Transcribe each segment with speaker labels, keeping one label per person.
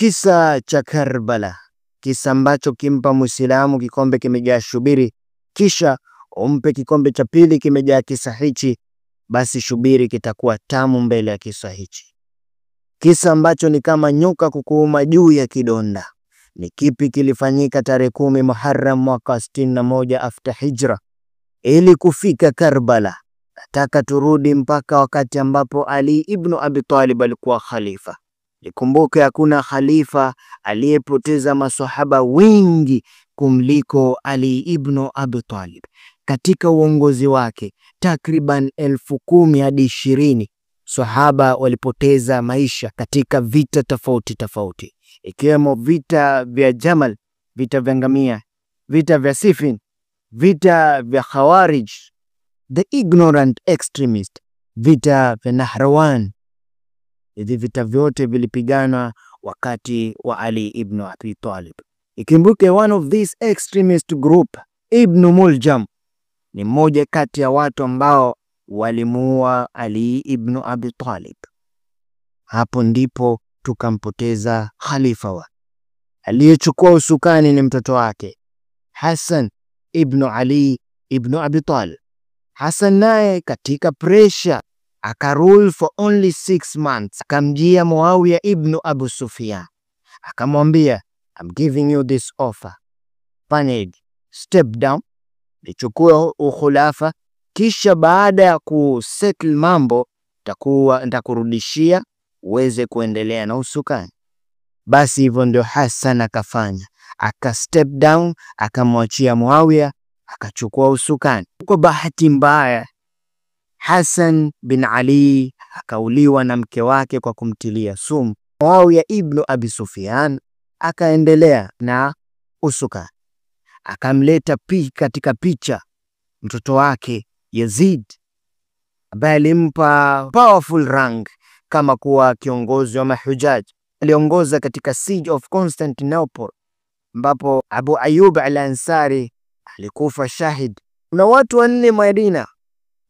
Speaker 1: Kisa cha Karbala, kisa ambacho kimpa Muislamu kikombe kimejaa shubiri, kisha umpe kikombe cha pili kimejaa kisa hichi, basi shubiri kitakuwa tamu mbele ya kisa hichi. Kisa ambacho ni kama nyoka kukuuma juu ya kidonda. Ni kipi kilifanyika tarehe 10 Muharram mwaka 61 after Hijra ili kufika Karbala? Nataka turudi mpaka wakati ambapo Ali ibn Abi Talib alikuwa khalifa. Nikumbuke hakuna khalifa aliyepoteza maswahaba wengi kumliko Ali ibn Abi Talib. Katika uongozi wake takriban 10,000 hadi 20 sahaba walipoteza maisha katika vita tofauti tofauti, ikiwemo vita vya Jamal, vita vya ngamia, vita vya Siffin, vita vya Khawarij, the ignorant extremist, vita vya Nahrawan. Hivi vita vyote vilipigana wakati wa Ali ibn Abi Talib. Ikumbuke one of these extremist group, Ibn Muljam, ni mmoja kati ya watu ambao walimuua Ali ibn Abi Talib. Hapo ndipo tukampoteza khalifa wa. Aliyechukua usukani ni mtoto wake Hassan ibn Ali ibn Abi Talib. Hassan naye katika pressure akarule for only 6 months. Akamjia Muawiya ibn Abu Sufyan akamwambia, I'm giving you this offer, fanya step down, nichukue ukhulafa, kisha baada ya kusettle mambo takuwa nitakurudishia uweze kuendelea na usukani. Basi hivyo ndio Hassan akafanya, aka step down, akamwachia Muawiya, akachukua usukani. Kwa bahati mbaya Hassan bin Ali akauliwa na mke wake kwa kumtilia sumu. Muawiya ibn Abi Sufyan akaendelea na usukani, akamleta katika picha mtoto wake Yazid, ambaye alimpa powerful rank kama kuwa kiongozi wa mahujaji. Aliongoza katika siege of Constantinople, ambapo Abu Ayyub al-Ansari alikufa shahid. Na watu wanne Madina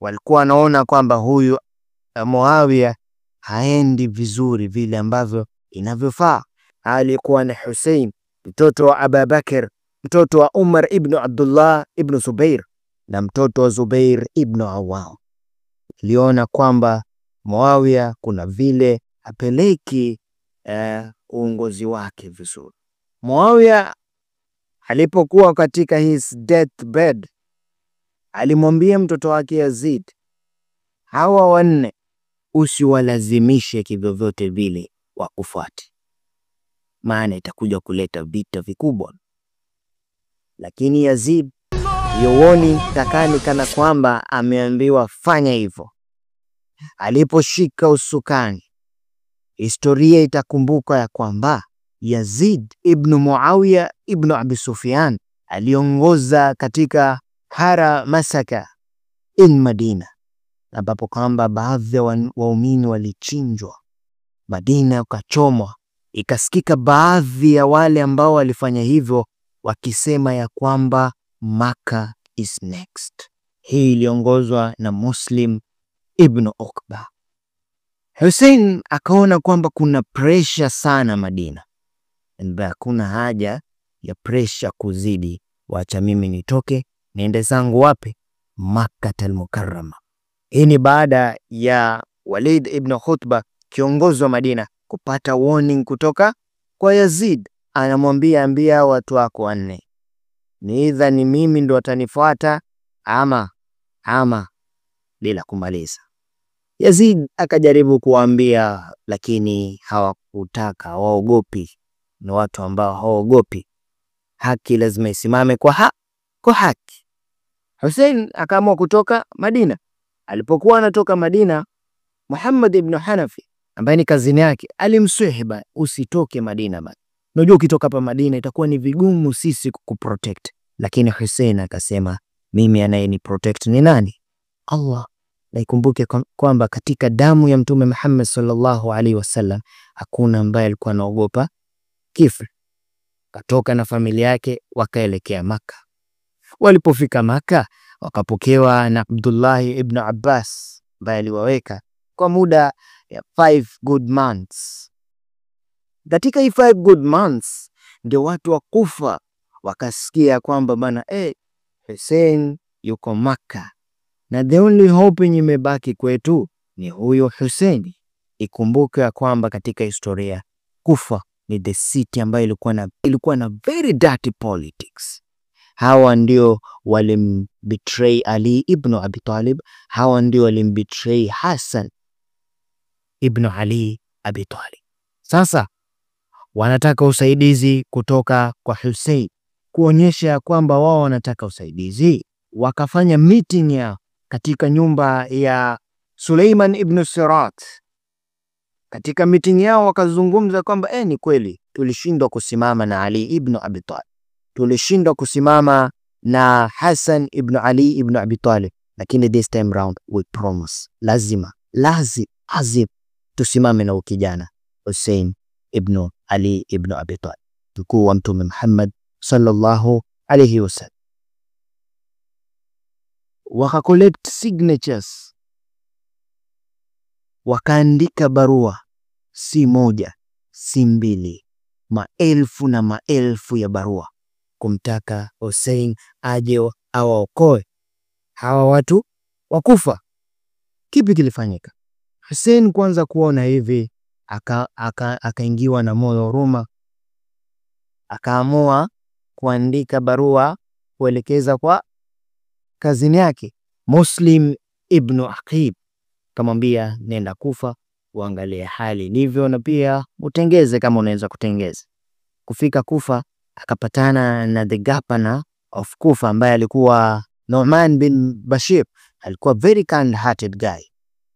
Speaker 1: walikuwa wanaona kwamba huyu Muawiya haendi vizuri vile ambavyo inavyofaa. Alikuwa ni Hussein, mtoto wa Abu Bakr, mtoto wa Umar ibn Abdullah ibn Zubair na mtoto wa Zubair ibn Awam. Aliona kwamba Muawiya kuna vile apeleki uongozi wake vizuri. Muawiya alipokuwa katika his deathbed alimwambia mtoto wake Yazid, hawa wanne usiwalazimishe kivyovyote vile wakufuate, maana itakuja kuleta vita vikubwa. Lakini Yazid yowoni takani kana kwamba ameambiwa fanya hivyo. Aliposhika usukani, historia itakumbuka ya kwamba Yazid ibn Muawiya ibn Abi Sufyan aliongoza katika Hara Masaka in Madina, ambapo kwamba baadhi ya waumini walichinjwa, Madina ukachomwa. Ikasikika baadhi ya wale ambao walifanya hivyo wakisema ya kwamba Maka is next. Hii iliongozwa na Muslim ibn Uqba. Hussein akaona kwamba kuna pressure sana Madina, hakuna haja ya pressure kuzidi, wacha mimi nitoke niende zangu wapi? Makkah al-Mukarrama. Hii ni baada ya Walid ibn Khutba, kiongozi wa Madina, kupata warning kutoka kwa Yazid. Anamwambia, ambia watu wako wanne, ni idha ni mimi ndo watanifuata ama bila kumaliza. Yazid akajaribu kuwaambia, lakini hawakutaka, hawaogopi. Ni watu ambao hawaogopi. Haki lazima isimame kwa haki. Hussein akaamua kutoka Madina. Alipokuwa anatoka Madina, Muhammad ibn Hanafi ambaye ni kazini yake alimswihi, usitoke Madina bana. Unajua ukitoka hapa Madina itakuwa ni vigumu sisi kukuprotect. Lakini Hussein akasema, mimi anayeni protect ni nani? Allah. Na ikumbuke kwamba katika damu ya Mtume Muhammad sallallahu alaihi wasallam hakuna ambaye alikuwa anaogopa kifo. Katoka na familia yake wakaelekea Maka. Walipofika Maka wakapokewa na Abdullah ibn Abbas ambaye aliwaweka kwa muda ya 5 good months. Katika hii 5 good months ndio watu wa Kufa wakasikia kwamba bana, Hussein yuko Makka na the only hope yenye imebaki kwetu ni huyo Hussein. Ikumbuke ya kwamba katika historia Kufa ni the city ambayo ilikuwa na very dirty politics. Hawa ndio walimbetray Ali ibn Abi Talib, hawa ndio walimbetray Hassan ibn Ali Abi Talib. Sasa wanataka usaidizi kutoka kwa Hussein, kuonyesha kwamba wao wanataka usaidizi. Wakafanya meeting ya katika nyumba ya Suleiman ibn Sirat. Katika meeting yao wakazungumza kwamba ni kweli tulishindwa kusimama na Ali ibn Abi Talib, tulishindwa kusimama na Hassan ibn Ali ibn Abi Talib, lakini this time round we promise, lazima lazim tusimame na ukijana Hussein ibn Ali ibn Abi Talib, mkuu wa Mtume Muhammad sallallahu alayhi wasallam. Waka collect signatures, wakaandika barua, si moja si mbili, maelfu na maelfu ya barua kumtaka Hussein aje awaokoe hawa watu wakufa. Kipi kilifanyika? Hussein kwanza kuona hivi akaingiwa na moyo huruma, akaamua kuandika barua kuelekeza kwa kazini yake Muslim ibn Aqib, kamwambia nenda Kufa uangalie hali ilivyo na pia utengeze kama unaweza kutengeza. Kufika Kufa akapatana na the governor of Kufa ambaye alikuwa Nu'man bin Bashir. Alikuwa very kind hearted guy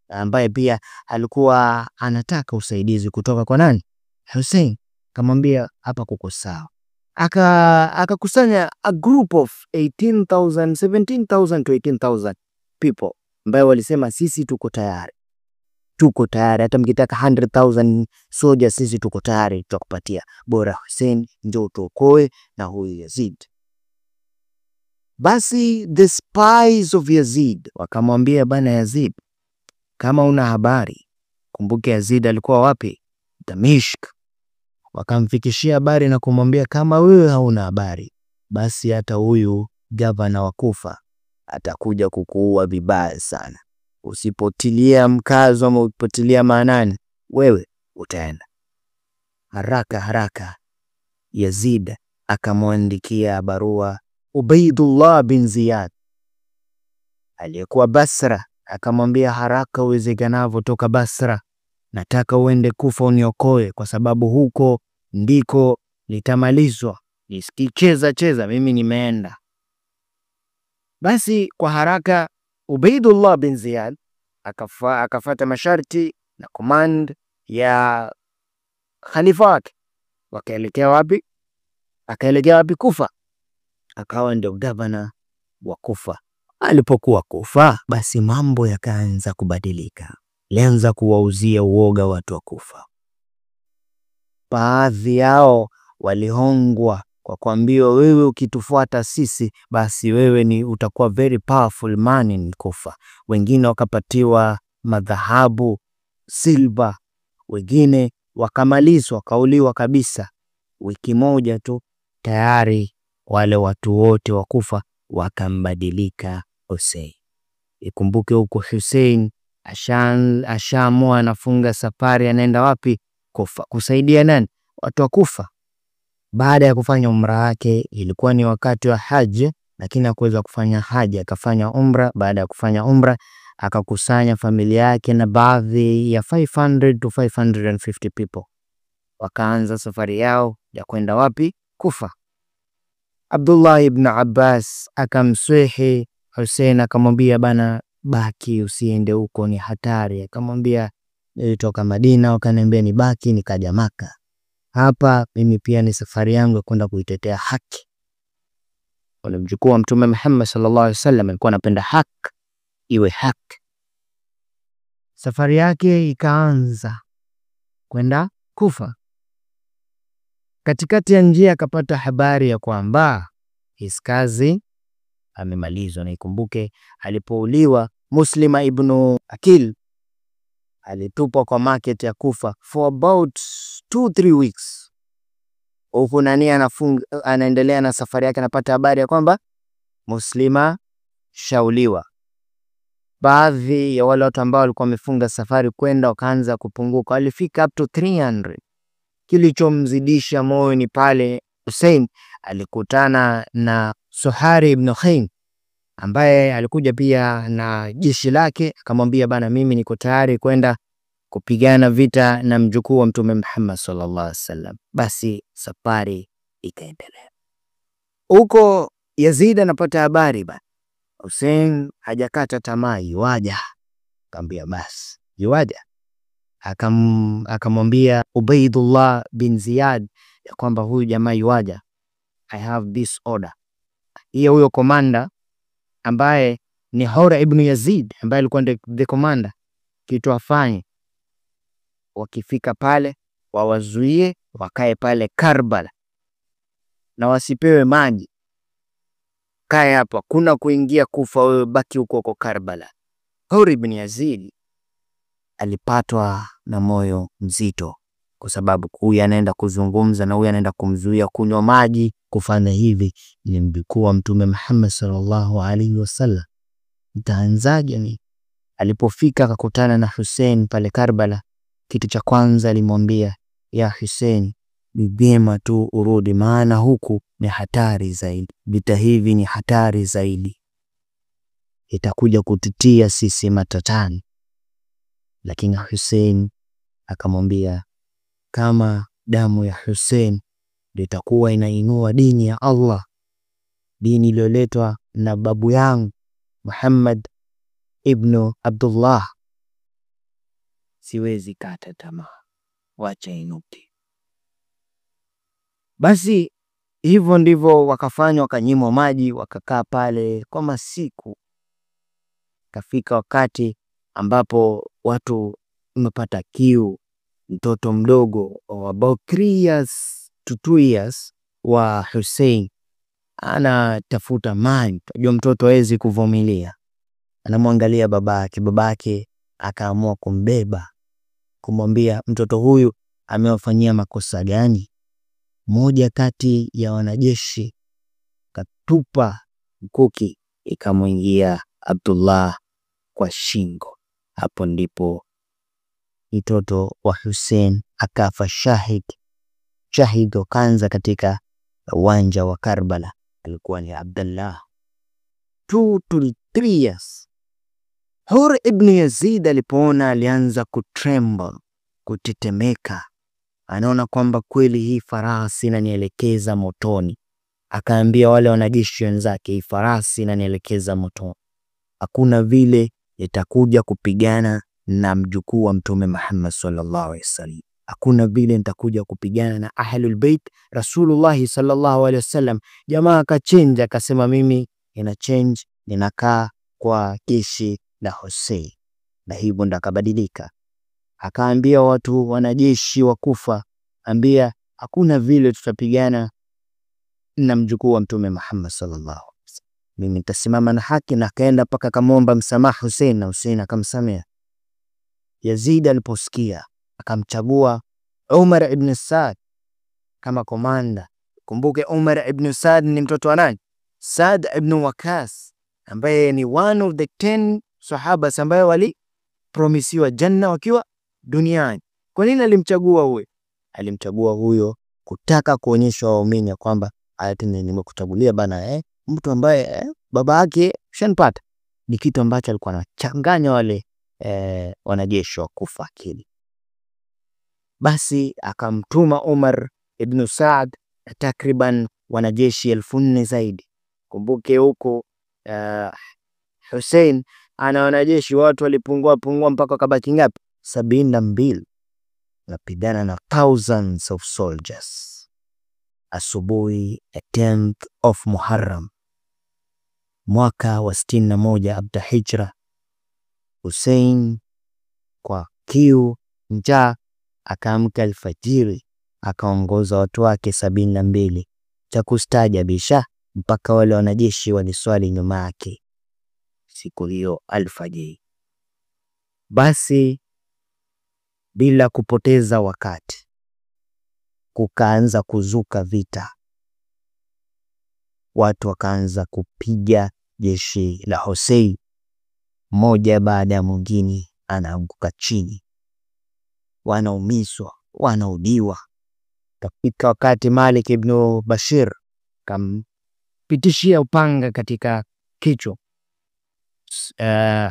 Speaker 1: ambaye pia alikuwa anataka usaidizi kutoka kwa nani? Hussein. Kamwambia hapa kuko sawa. Akakusanya a group of 18,000, 17,000 to 18,000 people ambayo walisema sisi tuko tayari. Tuko tayari, hata mkitaka 100,000 soldiers sisi tuko tayari, tutakupatia. Bora Hussein njoo tuokoe na huyu Yazid. Basi the spies of Yazid wakamwambia bana Yazid, kama una habari, kumbuke Yazid alikuwa wapi? Damishk. Wakamfikishia habari na kumwambia kama wewe hauna habari, basi hata huyu gavana wa Kufa atakuja kukuua vibaya sana. Usipotilia mkazo ama usipotilia maanani, wewe utaenda. Haraka haraka Yazid akamwandikia barua Ubaidullah bin Ziyad aliyekuwa Basra, akamwambia haraka uwezekanavyo toka Basra, nataka uende Kufa uniokoe, kwa sababu huko ndiko nitamalizwa, nisikicheza cheza mimi nimeenda. Basi kwa haraka Ubaidullah bin Ziyad akafata masharti na command ya khalifa wake. Wakaelekea wapi? Akaelekea wapi? Kufa. Akawa ndio governor wa Kufa. Alipokuwa Kufa, basi mambo yakaanza kubadilika. Alianza kuwauzia uoga watu wa Kufa. Baadhi yao walihongwa kwa kuambiwa wewe ukitufuata sisi basi wewe ni utakuwa very powerful man in Kufa. Wengine wakapatiwa madhahabu, silver, wengine wakamalizwa, kauliwa kabisa. Wiki moja tu tayari wale watu wote wa Kufa wakambadilika Hussein. Ikumbuke huko Hussein ashaamua anafunga safari, anaenda wapi? Kufa. Kusaidia nani? Watu wa Kufa. Baada ya kufanya umra yake, ilikuwa ni wakati wa haji, lakini hakuweza kufanya haji, akafanya umra. Baada ya kufanya umra akakusanya familia yake na baadhi ya 500 to 550 people. Wakaanza safari yao ya kwenda wapi? Kufa. Abdullah ibn Abbas akamswihi Hussein, akamwambia bana, baki usiende huko, ni hatari. Akamwambia nilitoka Madina wakaniambia nibaki, nikaja Maka. Hapa mimi pia ni safari yangu kwenda kuitetea haki. Wale mjukuu wa Mtume Muhammad sallallahu alaihi wasallam alikuwa anapenda haki iwe haki. Safari yake ikaanza kwenda Kufa. Katikati ya njia akapata habari ya kwamba his kazi amemalizwa. Na ikumbuke alipouliwa Muslima ibn Akil Alitupwa kwa market ya Kufa for about 2-3 weeks. Huku nani anafunga, anaendelea na safari yake, anapata habari ya kwamba Muslima shauliwa. Baadhi ya wale watu ambao walikuwa wamefunga safari kwenda wakaanza kupunguka, walifika up to 300. Kilichomzidisha moyo ni pale Hussein alikutana na Suhari ibn Khain ambaye alikuja pia na jeshi lake, akamwambia bana, mimi niko tayari kwenda kupigana vita na mjukuu wa Mtume Muhammad sallallahu alaihi wasallam. Basi safari ikaendelea. Huko Yazid anapata habari bana, Hussein hajakata tamaa, yuaja. Akamwambia basi yuaja. Akamwambia Ubaidullah bin Ziyad ya kwamba huyu jamaa yuaja, I have this order. Hiyo huyo komanda ambaye ni Hura ibn Yazid ambaye alikuwa the commander, kitu afanye wakifika pale wawazuie wakae pale Karbala na wasipewe maji. Kae hapa, kuna kuingia Kufa, wewe baki huko huko Karbala. Hur ibn Yazid alipatwa na moyo mzito, kwa sababu huyu anaenda kuzungumza na huyu anaenda kumzuia kunywa maji, kufanya hivi. Ni mjukuu wa Mtume Muhammad sallallahu alaihi wasallam, nitaanzaje ni? Alipofika akakutana na Hussein pale Karbala, kitu cha kwanza alimwambia, ya Hussein, ni vyema tu urudi, maana huku ni hatari zaidi, vita hivi ni hatari zaidi, itakuja kututia sisi matatani. Lakini Hussein akamwambia, kama damu ya Hussein itakuwa inainua dini ya Allah, dini iliyoletwa na babu yangu Muhammad ibn Abdullah, siwezi kata tamaa, wacha inuke. Basi hivyo ndivyo wakafanywa, wakanyimwa maji, wakakaa pale kwa masiku. Kafika wakati ambapo watu wamepata kiu. Mtoto mdogo about 3 years to 2 years wa Hussein anatafuta maji. Unajua mtoto hawezi kuvumilia, anamwangalia babake. Babake akaamua kumbeba, kumwambia mtoto huyu amewafanyia makosa gani. Moja kati ya wanajeshi katupa mkuki, ikamuingia Abdullah kwa shingo. Hapo ndipo mtoto wa Hussein akafa shahid. Shahid wa kwanza katika uwanja wa Karbala alikuwa ni Abdullah, 2 to 3 years. Hur ibn Yazid alipoona alianza kutremble, kutetemeka. Anaona kwamba kweli hii farasi inanielekeza motoni. Akaambia wale wanajeshi wenzake, hii farasi inanielekeza motoni, hakuna vile nitakuja kupigana na mjukuu wa Mtume Muhammad sallallahu alaihi wasallam, hakuna vile nitakuja kupigana na Ahlul Bait Rasulullah sallallahu alaihi wasallam. Jamaa akachange, akasema mimi nina change, ninakaa kwa jeshi la Hussein. Na hivyo ndo akabadilika. Akaambia watu wanajeshi wa Kufa, ambia hakuna vile tutapigana na mjukuu wa Mtume Muhammad sallallahu alaihi wasallam, mimi nitasimama na haki. Na akaenda mpaka akamwomba msamaha Hussein, na Hussein akamsamea. Yazid aliposikia akamchagua Umar ibn Saad kama komanda. Kumbuke Umar ibn Saad ni mtoto wa nani? Saad ibn Wakas, ambaye ni one of the 10 sahaba ambaye walipromisiwa janna wakiwa duniani. Kwa nini alimchagua huyo? Alimchagua huyo kutaka kuonyesha waumini kwamba nimekuchagulia bana, mtu ambaye baba yake shanpata. Ni kitu ambacho alikuwa anachanganya wale wanajeshi wa Kufa akili. Basi akamtuma Umar ibn Saad takriban wanajeshi 4000 zaidi. Kumbuke huko Hussein ana wanajeshi watu walipungua pungua mpaka wakabaki ngapi? 72. Napigana na thousands of soldiers. Asubuhi 10th of Muharram mwaka wa 61 abda hijra, Hussein kwa kiu njaa akaamka alfajiri, akaongoza watu wake 72. Cha kustaajabisha, mpaka wale wanajeshi waliswali nyuma yake siku hiyo alfajiri. Basi Bila kupoteza wakati, kukaanza kuzuka vita. Watu wakaanza kupiga jeshi la Hussein, mmoja baada ya mwingine anaanguka chini, wanaumizwa, wanaudiwa. Kafika wakati Malik ibn Bashir kampitishia upanga katika kichwa.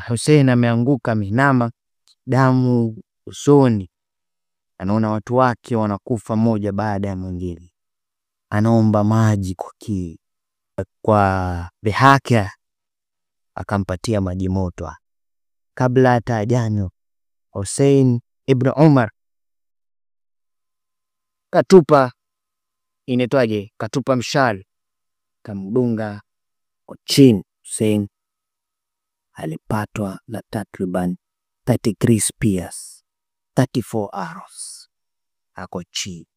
Speaker 1: Hussein ameanguka minama, damu usoni, anaona watu wake wanakufa mmoja baada ya mwingine, anaomba maji kwa dhihaka, akampatia maji moto. Kabla hata hajanywa, Hussein ibn Umar katupa, inaitwaje, katupa mshale, kamdunga chini. Hussein alipatwa na takriban 33 spears, 34 arrows, ako chini.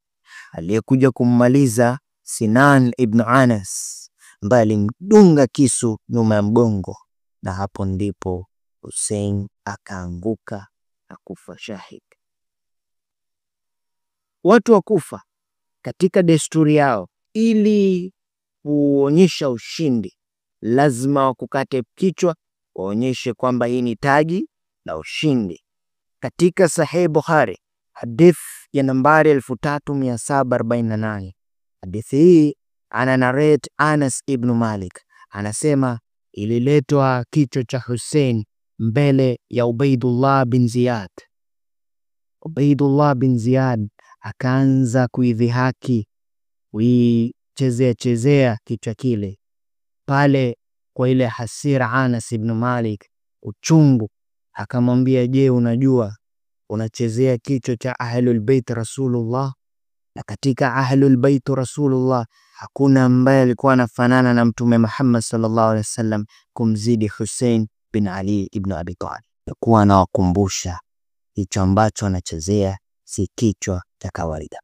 Speaker 1: Aliyekuja kummaliza Sinan ibn Anas, ambaye alimdunga kisu nyuma ya mgongo, na hapo ndipo Hussein akaanguka na kufa shahid. Watu wa Kufa katika desturi yao, ili kuonyesha ushindi, lazima wakukate kichwa, waonyeshe kwamba hii ni taji la ushindi. Katika Sahih Bukhari, hadith ya nambari 3748, hadithi hii ana narrate Anas ibn Malik, anasema ililetwa kichwa cha Hussein mbele ya Ubaidullah bin Ziyad. Ubaidullah bin Ziyad akaanza kuidhihaki, kuichezea chezea kichwa kile pale. Kwa ile hasira, Anas ibn Malik uchungu, akamwambia, je, unajua unachezea kichwa cha Ahlul Bait Rasulullah? Na katika Ahlul Bait Rasulullah hakuna ambaye alikuwa anafanana na Mtume Muhammad sallallahu alaihi wasallam kumzidi Hussein bin Ali ibn Abi Talib. Kuwa anawakumbusha hicho ambacho anachezea si kichwa cha kawaida.